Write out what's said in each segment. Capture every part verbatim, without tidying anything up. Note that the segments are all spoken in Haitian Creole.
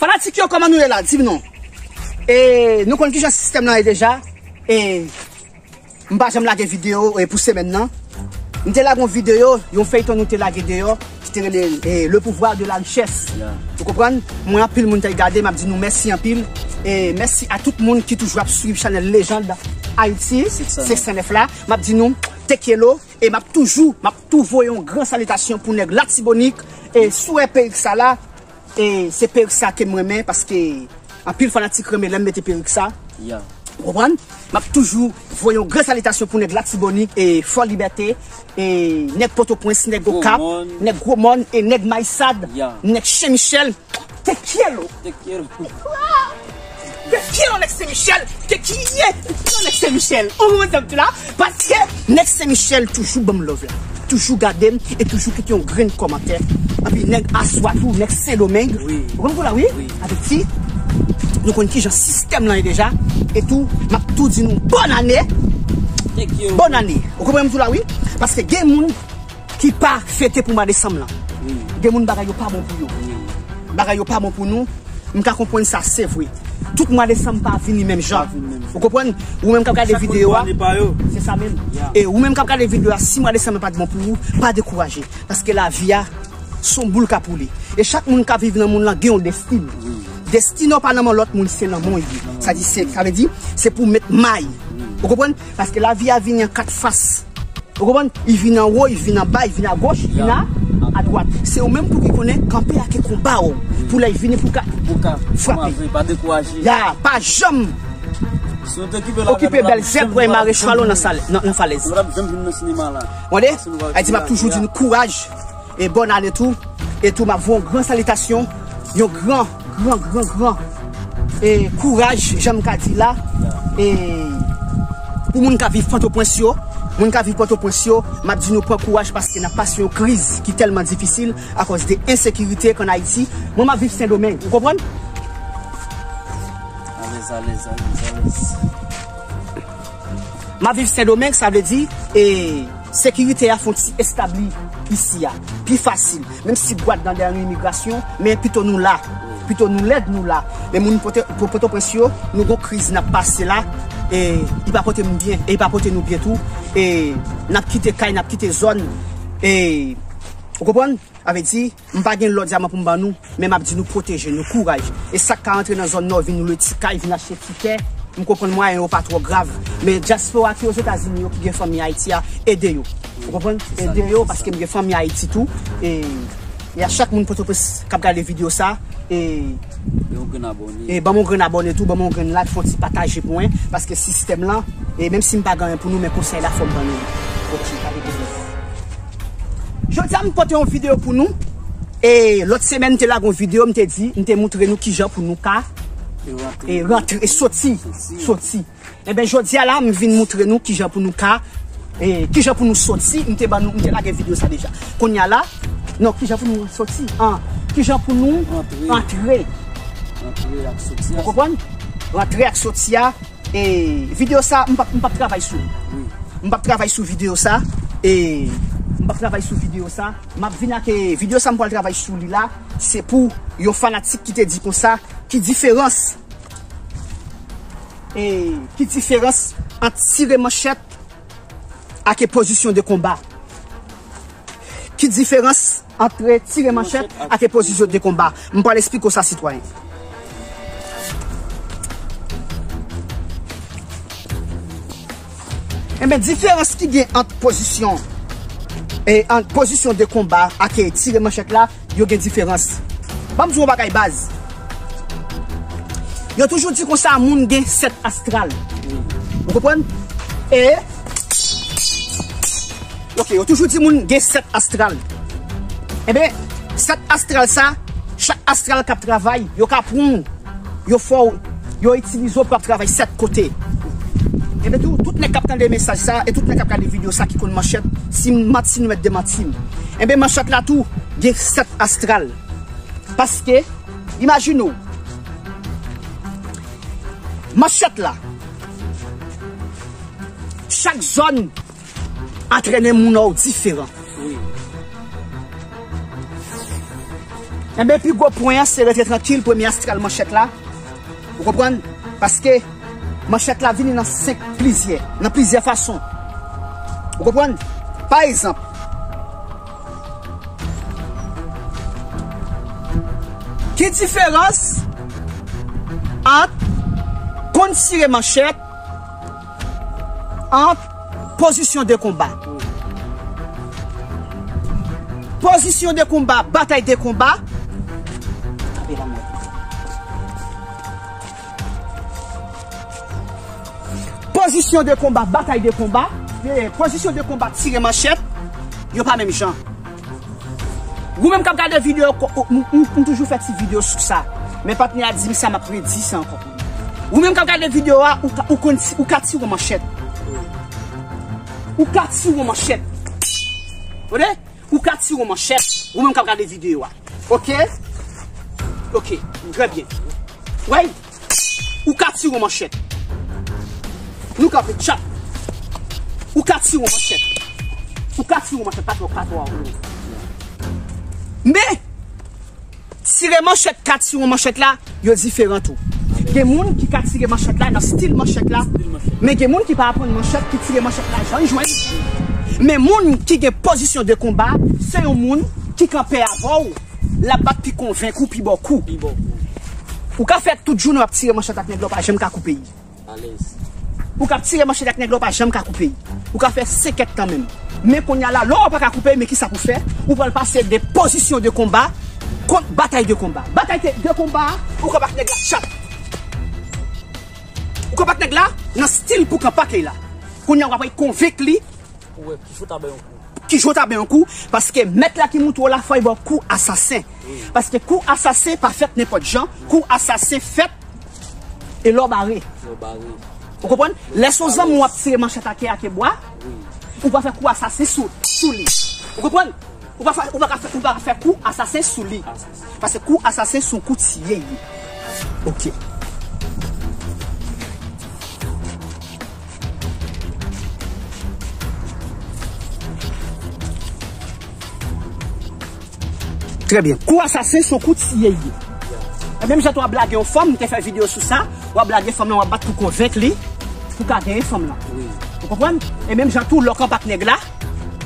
Fanatik yo, kòman nou ye la? Di m non. E, nou konn kijan sistèm nan ye deja. E, m pa janm lage videyo, e, pou semèn nan. M te lage yon videyo, yon feyton nou te lage deyò, ki te rele, e, Le Pouvoir de la Richesse. Ou konprann? Mwen, anpil moun te gade, m ap di nou mèsi anpil. E mèsi a tout moun ki toujou ap swiv chanèl Lejand Ayiti, six cent nèf la. M ap di nou, te kyelo, e m ap toujou, m ap tou voye yon gran salitasyon pou nèg Latibonit, e sou perik sa la, e se perik sa ke m renmen, paske anpil fanatik renmen lè m mete perik sa. Ou konprann? M ap toujou voye yon gran salitasyon pou nèg Latibonit, e Fò Libète, e nèg Pòtoprens, nèg Okap, nèg Gwomòn, e nèg Mayisad, nèg Sen Michèl. Te kyelo. Te kyelo. Te kyelo nèg Sen Michèl. Te kyelo nèg Sen Michèl. Ou konprann sa m di la? Paske nèg Sen Michèl toujou ban m love la. Toujou gade m e toujou kite yon grenn kòmantè. Epi nèg aswa tou, nèg Sendomeng. Ou konprann tou la, wi? Avèti. Nou konn kijan sistèm lan ye deja. E tou, m ap tou di nou bòn ane. Bòn ane. Ou konprann m tou la, wi? Paske gen moun ki pa fete pou mwa desanm lan. Gen moun bagay yo pa bon pou yo. Bagay yo pa bon pou nou. M ka konprann sa, se vre. Tout mwa desanm pa vini menm jan. Ou konprann? Ou menm k ap gade videyo a, se sa menm. E ou menm k ap gade videyo a, si mwa desanm nan pa t bon pou ou, pa dekouraje. Paske lavi a, se yon boul k ap woule. E chak moun k ap viv nan mond lan gen yon destin. Destin w pa nan men lòt moun, se nan men w li ye. Sa di, se, sa vle di, se pou w met may. Ou konprann? Paske lavi a vini an kat fas. Ou konprann? Li vin anwo, li vin anba, li vin agoch, li vin a, adwat. Se ou menm tou ki konnen kanpe ak konba w. Pou lè li vini pou ka frape. Pa dekouraje. Ya, pa janm okipe bèl zèb pou al mare chwal ou nan sal-, nan, nan falèz. Tande? Ayiti, m ap toujou di nou kouraj. E bòn ane tou. E tou, m ap voye yon gran salitasyon, yon gran, gran, gran, gran, e kouraj, jan m ka di la, e pou moun k ap viv Pòtoprens yo, moun k ap viv Pòtoprens yo, m ap di nou pran kouraj paske n ap pase yon kriz ki tèlman difisil akòz de ensekirite k ann Ayiti. Mwen, m ap viv Sendomeng, ou konprann? Alèz, alèz, alèz, alèz. M ap viv Sendomeng, sa vle di, e, sekirite a fon ti establi isi a. Pi fasil. Menm si gwad nan dèyè imigrasyon, men pito nou la. Pito nou lèd, nou la. Men moun Pòte-, Pò-, Pòtoprens yo, nou gon kriz n ap pase la. E, li pa pote m byen, e li pa pote nou byen tou. E, n ap kite kay, n ap kite zòn. E, ou konprann? Sa vle di, m pa gen lò dyaman pou m ban nou, men m ap di nou pwoteje nou, kouraj. E sa k ka rantre nan zòn nan, vin lwe ti kay, vin achte ti tè, m konprann mwayen yo pa twò grav. Men dyaspora ki Ozetazini yo, ki gen fanmi Ayiti a, ede yo. Ou konprann? Ede yo, paske m gen fanmi Ayiti tou. E, e a chak moun Pòtoprens k ap gade videyo sa, e, e ban m yon grenn abòne tou, ban m yon grenn like, fè yon ti pataje pou mwen, paske sistèm lan, e menm si m pa gen anyen pou nou, men konsèy la fò m ban nou. Ok, pa gen pwoblèm. Jodi a m pote yon videyo pou nou. E lòt semèn m te lage yon videyo, m te di, m te moutre nou kijan pou nou ka, e, rantre, e, soti, soti. Enben, jodi a la, m vin moutre nou kijan pou nou ka, e, kijan pou nou soti. M te ban nou, m te lage videyo sa deja. Kounye a la, non, kijan pou nou soti? An, kijan pou nou rantre? Rantre ak soti a. Ou konprann? Rantre ak soti a. E videyo sa, m p ap, m p ap travay sou li. M p ap travay sou videyo sa. E m p ap travay sou videyo sa. M ap vin ak, e, videyo sa m pral travay sou li la. Se pou yon fanatik ki te di konsa, ki diferans, e, ki diferans ant tire manchèt ak pozisyon de konba? Ki diferans ant tire manchèt ak pozisyon de konba? M pral esplike w sa, sitwayen. Enben, diferans ki gen ant pozisyon, e, ant pozisyon de konba ak tire manchèt la, yo gen diferans. Ban m di w yon bagay, baz. Yo toujou di konsa, moun gen sèt astral. Ou konprann? E, ok, yo toujou di moun gen sèt astral. Enben, sèt astral sa, chak astral k ap travay, yo ka pran w, yo fè w, yo itilize w pou ap travay sèt kote. Enben tou, tout nèg k ap tande mesaj sa, e tout nèg k ap gade videyo sa ki konn manchèt, si m manti, nou mèt demanti m. Enben, manchèt la tou, gen sèt astral. Paske, imajine w, manchèt la, chak zòn antrene moun an w diferan. Wi. Enben, pi gwo pwen an, se rete trankil, premye astral manchèt la. Ou konprann? Paske manchèt la vini nan senk plizyè, nan plizyè fason. Ou konprann? Pa egzanp, ki diferans ant konn tire manchèt, ant pozisyon de konba? Pozisyon de konba, batay de konba. Pozisyon de konba, batay de konba. Eh, pozisyon de konba, tire manchèt. Yo pa menm jan. Ou menm k ap gade videyo, ko- ou- m m- m toujou fè ti videyo sou sa. Men patnè a di m sa, m ap redi sa ankò. Ou menm k ap gade videyo a, ou ka- ou konn ti- ou ka tire yon manchèt. Ou ka tire yon manchèt. Tande? Ou ka tire yon manchèt. Ou menm k ap gade videyo a. Oke? Oke. Trè byen. Wey. Ou ka tire yon manchèt. Nou kanpe tchap. Ou ka tire yon manchèt. Ou ka tire yon manchèt, pa twò, pa twò. Men, tire manchèt, ka tire yon manchèt la, yo diferan tou. Gen moun ki ka tire manchèt la nan stil manchèt la. Men gen moun ki pa aprann manchèt, ki tire manchèt la jan l jwenn. Men moun ki gen pozisyon de konba, se yon moun ki kanpe avè w, l ap bat pi konvenk ou, pi ba w kou. Pi ba w kou. Ou ka fè tout jounen w ap tire manchèt ak nèg la, w pa janm ka koupe l. Alèz. Ou k ap tire manchèt ak nèg la, w pa janm ka koupe l. Ou ka fè senk èdtan menm. Men kounye a la, lè w pa ka koupe l, men kisa pou fè? Ou pral pase de pozisyon de konba kont batay de konba. Batay de, de konba, ou kanpe ak nèg la tchap. Ou kanpe ak nèg la nan stil pou kanpe ak li la. Kounye a, w ap konvenk li. Ou wè, ki jou ta bay yon kou. Ki jou ta bay yon kou, paske mèt la ki montre w la, fò l ba w kou asasen. Wi. Paske kou asasen pa fèt nenpòt jan, kou asasen fèt e lè w bare. Lè w bare. Ou konprann? Lè se yon zanmi w ap tire manchèt ak, ak bwa, wi, ou pa fè kou asasen sou, sou li. Ou konprann? Ou pa fè, ou pa ka fè, ou pa ka fè kou asasen sou li. Asasen. Paske kou asasen se yon kou tiye li ye. Oke. Trè byen. Kou asasen se yon kou tiye li ye. E menm jan tou w ap lage yon fanm, m te fè videyo sou sa, w ap lage fanm lan, w ap bat pou konvenk li, pou ka genyen fanm lan. Wi. Ou konprann? E menm jan tou, lè w kanpe ak nèg la,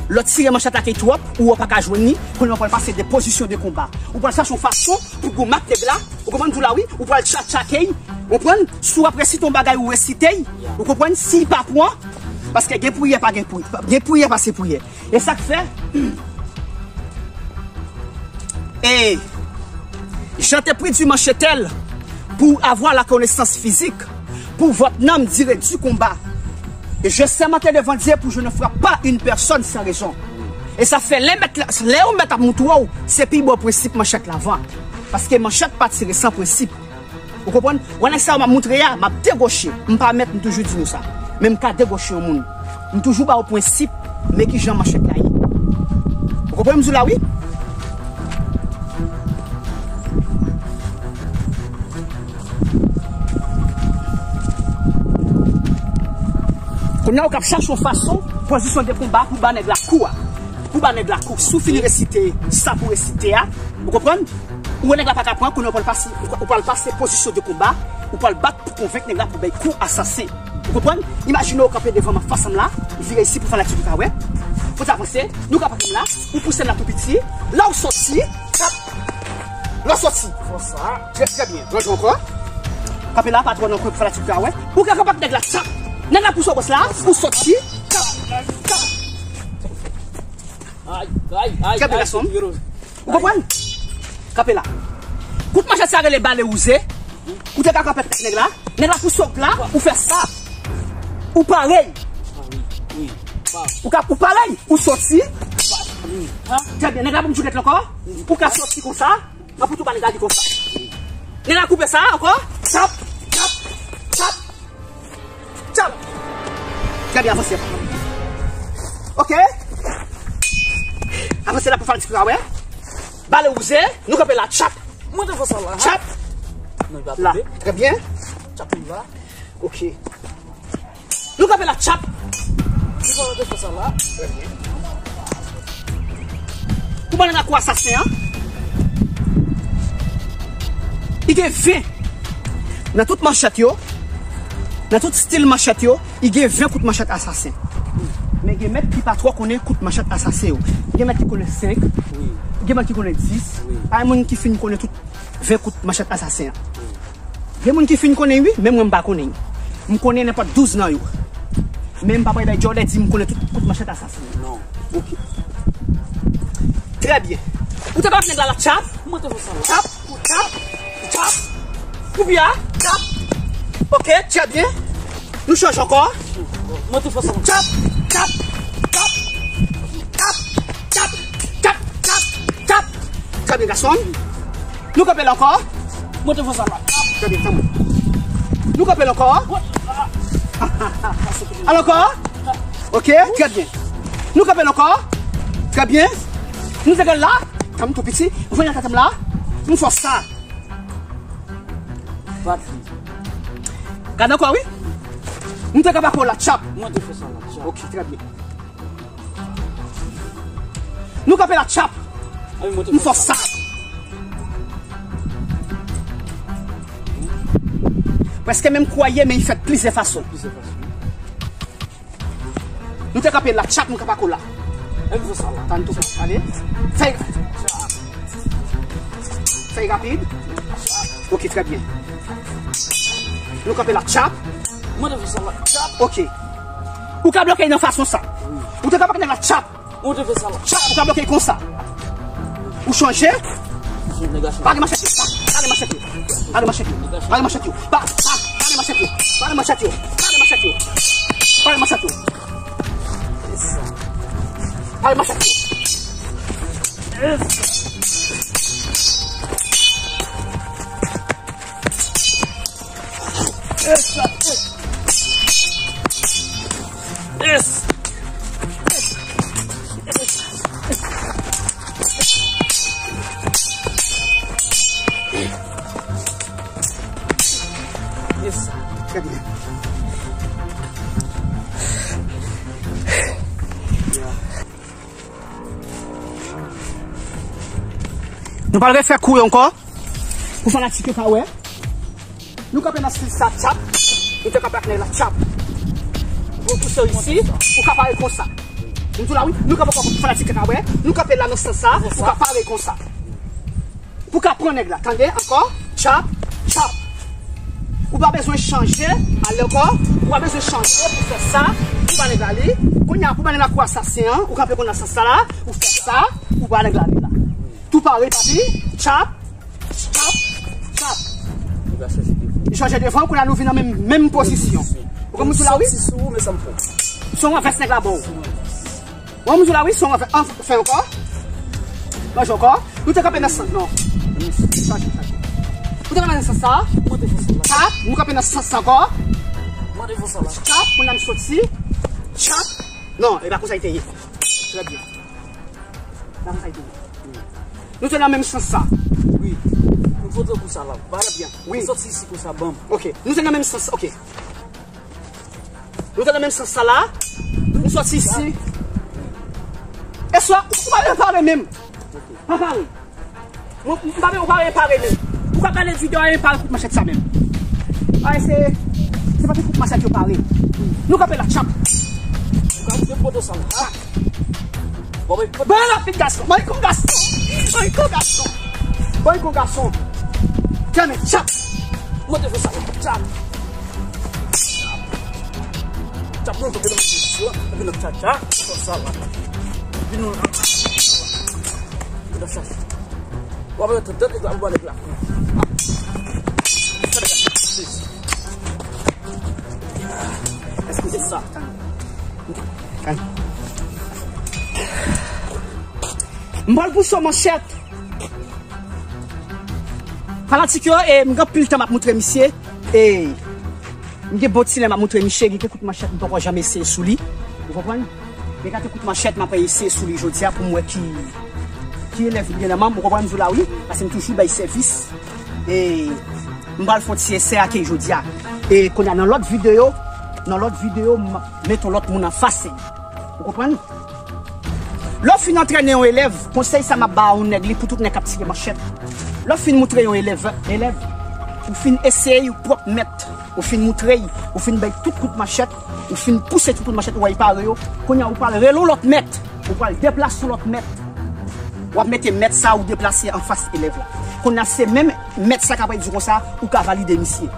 lè w tire manchèt la ki twòp, ou w pa ka jwenn li, kounye a w pral pase de pozisyon de konba. Ou pral chache yon fason pou goumen ak nèg la, ou konprann, m di w la wi, ou pral tchatchake, ou konprann, si w ap resite yon bagay, ou resite, ou konprann, si l pa pran, paske gen priyè, pa gen pri, gen priyè, pa se priyè. E sa k fè, et j'entrepris du manchetel pour avoir la connaissance physique, pour votre âme durée du combat. Et je sermenté devant Dieu pour je ne frappe pas une personne sans raison. E sa fè lè mèt la, lè yon mèt ap montre w, se pi bon prensip manchèt la avan. Paske manchèt pa tire san prensip. Ou konprann? Wè nèg sa yo m ap montre a, m ap degoche. M pa mèt, m toujou di nou sa. Men m ka degoche yon moun. M toujou ba w prensip, men ki jan manchèt la ye. Ou konprann m di w la wi? Kounye a ou k ap chache yon fason, pozisyon de konba pou ba nèg la kou a. Pou ba nèg la kou. Si w fin resite sa pou resite a, ou konprann? Ou wè nèg la pa ka pran, kounye a ou pral pase, ou pral pase pozisyon de konba, ou pral bat pou konvenk nèg la pou bay kou asasen. Ou konprann? Imajine w kanpe devan m anfas m la, vire isit pou fanatik yo ka wè. Pou t avanse, nou ka pran m la, ou pouse m la tou piti, la ou soti, tap. La ou soti. Fò sa. Trè, trè byen. Rantre ankò. Kanpe la, pa twò nan kwen pou fanatik yo ka wè. Ou ka kanpe ak nèg la, tap. Nèg la pouse w bòs la, ou soti, tap, tap. Ay, ay, ay, kanpe ay, gason. Ou konprann? Kanpe la. Kout manchèt sa rele bale wouze. Ou te ka kanpe ak nèg la. Nèg la pouse w la, ou fè sa. Ou pare. Ou ka, ou pare, ou soti. Trè byen, nèg la pou m tchouket l ankò. Ou ka soti konsa. Anpi tou ba nèg la li konsa. Nèg la koupe sa ankò. Tap, tap, tap. Tchap! Trè byen, avanse. Oke. Avanse la pou fanatik yo ka wè. Bale wouze, nou kanpe la, tchap. Mwen te fè sa la. Tchap. Non, li pa la tonbe. Trè byen. Tchap, li la. Oke. Nou kanpe la, tchap. Li pa te fè sa la. Trè byen. Pou ban nèg la kou asasen an. Li gen ven. Nan tout manchèt yo, nan tout stil manchèt yo, li gen ven kout manchèt asasen. Men gen mèt ki pa twò konnen kout manchèt asasen yo. Gen mèt ki konnen senk, gen mèt ki konnen dis. Pa gen moun ki fin konnen tout ven kout manchèt asasen an. Gen moun ki fin konnen, wi, men mwen m pa konnen. M konnen nenpòt douz nan yo. Men m pa pral bay djòlè di m konnen tout kout manchèt asasen. Non. Ok. Trè byen. Ou te bat nèg la la tchap? Mwen te fè sa la. Tchap, tchap, tchap. Koupye a, tchap. Ok, trè byen. Nou chanje ankò. Mwen te fè sa la. Tchap, tchap, tchap. Tchap, tchap, tchap, tchap, tchap. Trè byen, gason. Nou kanpe la ankò. Mwen te fè sa la. Trè byen, tann mwen. Nou kanpe la ankò. Al ankò. Ok, trè byen. Nou kanpe la ankò. Trè byen. Nou te gen la. Tann m tou piti. Mwen nan tèt m la. M fè sa. Bat li. Gade ankò, wi. M te kapab fè la tchap. Mwen te fè sa la tchap. Ok, trè byen. Nou kanpe la tchap. M fè sa. Prèske menm kou a ye, men li fèt plizyè fason. Plizyè fason. Nou te kanpe la tchap, nou kanpe ankò la. M fè sa la. Tann tou. Ale. Fè. Fè rapid. Ok, trè byen. Nou kanpe la tchap. Mwen te fè sa la tchap. Ok. Ou ka bloke nan fason sa. Ou te kapab nèg la tchap. Ou te fè sa la. Tchap, ou ka bloke konsa. Ou chanje. Pale manchèt yo. Pale manchèt yo. Pale manchèt yo. Pale manchèt yo. Pa, pa, pale manchèt yo. Pale manchèt yo. Pale manchèt yo. Pale manchèt yo. Pale manchèt yo. Yes. Yes. Trè byen. Nou pral refè kou yo ankò. Pou fanatik yo ka wè. Nou kanpe nan stil sa, tchap. Nou te kanpe ak nèg la, tchap. Pou, pou sou isi, ou ka pare konsa. M di w la, wi. Nou kanpe ankò pou fanatik yo ka wè. Nou kanpe la nan sans sa, ou ka pare konsa. Pou ka pran nèg la, tande, ankò, tchap, tchap. Ou pa bezwen chanje, ale ankò, ou pa bezwen chanje pou fè sa, pou ba nèg la li. Kounye a, pou ba nèg la kou asasen an, ou kanpe konn nan sans sa la, ou fè sa, ou ba nèg la li la. Tou pare, papi, tchap, tchap, tchap. Li chanje devan, kounye a nou vin nan menm, menm pozisyon. Ou konprann m di w la, wi? Se yon anvès nèg la ba w. Bon, m di w la, wi, se yon anvès, anf-, fè ankò. Chanje ankò. Nou te kanpe nan sans, non. Chanje, chanje. Nou te kanpe nan sans sa. Tchap, nou kanpe nan sans sa ankò. Tchap, moun nan soti. Tchap. Non, e pa konsa li te ye. Trè byen. E pa konsa li te ye. Nou te nan menm sans sa. Wi. Nou foto kou sa la. Trè byen. Wi. Nou soti isi kou sa, banm. Ok. Nou te nan menm sans sa. Ok. Nou te nan menm sans sa la. Nou soti isi. E swa, ou pa repare menm. Pa pare. Mwen, m pa, ou pa repare menm. Ou ka gade videyo a, e pare kout manchèt sa menm. A, se, se pa tout kout manchèt yo pare. Nou kanpe la, tchap. Ou ka koupe poto sa la. Bon, men, bon, rapid, gason. Mwen, kon gason. Mwen, kon gason. Mwen, kon gason. Kèmen, tchap. Mwen te fè sa, tchap. Tchap, nou, tonbe nan pozisyon. Epi nou tcha, tcha. Fè sa la. Epi nou, nou tcha. W ap rete tèt nèg la, ou pa nèg la. Eskize sa. M pral pouse yon manchèt. Fanatik yo, e, m gen anpil tan m ap moutre misye. E, m gen bon ti lè m ap moutre misye, gen kèk kout manchèt m poko janm eseye sou li. Ou konprann? Men gade kout manchèt m ap eseye sou li jodi a pou m wè ki, ki elèv li gen nan men m, ou konprann m di w la wi, paske m toujou bay sèvis. E m pral fè yon ti esè ak li jodi a. E kounye a nan lòt videyo, nan lòt videyo, m ap mete yon lòt moun anfas li. Ou konprann? Lè w fin antrene yon elèv, konsèy sa m ap ba yon nèg li pou tout nèg k ap tire manchèt. Lè w fin moutre yon elèv, elèv, Ou fin eseye w pwòp mèt. Ou fin moutre y, ou fin bay tout kout manchèt, ou fin pouse tout kout manchèt, ou wè y pare yo. Kounye a, ou pral rele yon lòt mèt. Ou pral deplase yon lòt mèt. W ap mete mèt sa ou deplase anfas elèv la. Kounye a, se menm mèt sa k ap di konsa, ou ka valide misye.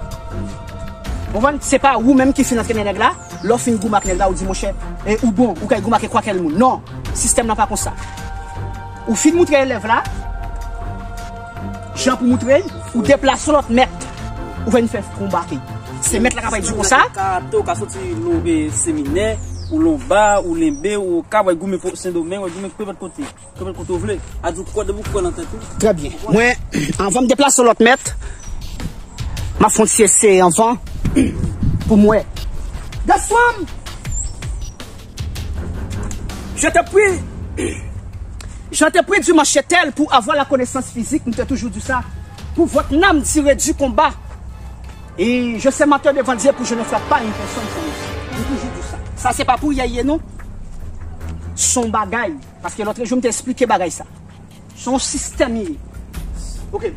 Ou konprann? Se pa ou menm ki fin antrene nèg la, lè w fin goumen ak nèg la, ou di, monchè, e, ou bon, ou kay goumen ak kwakèl moun. Non, sistèm nan pa konsa. Ou fin moutre elèv la, jan pou moutre l, ou deplase lòt mèt, ou vin fè konba ak li. Se mèt la k ap di konsa. Karate, ou ka soti lo, e, seminè, ou lonba, ou lenbe, ou ka wè goumen Sendomeng, wè goumen nenpòt kote. Kòman kote w vle? A di w kwè, depi w kwè nan tèt ou. Trè byen. Mwen, anvan m deplase lòt mèt, m ap fè yon ti eseye anvan pou m wè. Gaston! Je te prie, je te prie dimanche tel pour avoir la connaissance physique, m te toujou di sa. Pour votre âme, dire du combat. Et je sais menteur devant Dieu pour je ne frappe pas une personne sans raison. M toujou di sa. Sa se pa pou yèyè non. Se yon bagay. Paske lòt jou m te esplike bagay sa. Se yon sistèm li ye. Ok.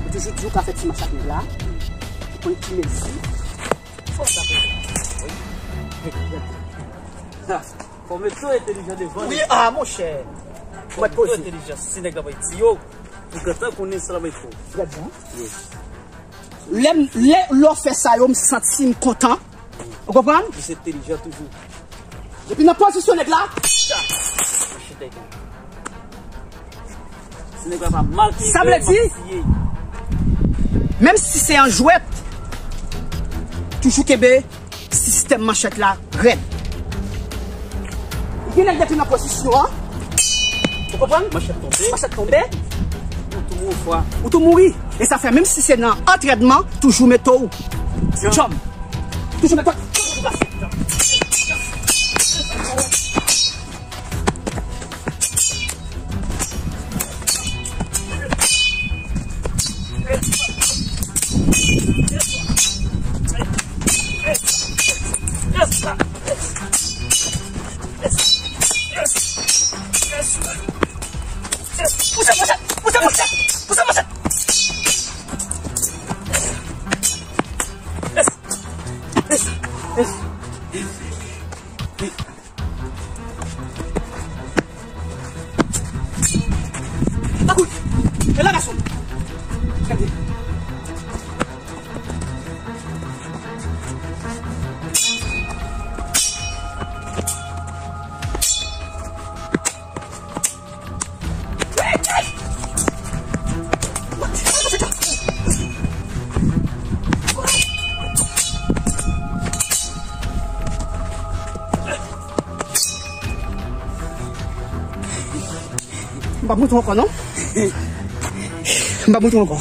Ou toujou di ou ka fè ti match ak nèg la. Ou konn ki mezi. Fò w tape. Wi. Ha, fò w mete w entelijan devan li. Wi, a, monchè. Fò w mete w entelijan. Si nèg la bay ti yo, ou gentan konnen sa l ap fè w. Trè byen. Yes. Lè m, lè, lè w fè sa yo, m santi m kontan. Ou konprann? Misye entelijan toujou. Depi nan pozisyon nèg la, tcha! Machete. Si nèg la pa mal kenbe, sa vle di, m ap siye. Menm si se an jwèt, toujou kenbe sistèm manchèt la rèd. Gen nèg depi nan pozisyon an. Ou konprann? Manchèt tonbe. Manchèt tonbe. Ou tou mouri fwa. Ou tou mouri. E sa fè, menm si se nan antrènman, toujou mete w djanm. Toujou mete w. Pouse, pouse, pouse, pouse, pouse, pouse. Tankou, e la gason. Gade. M p ap montre w ankò, non. M p ap montre w ankò.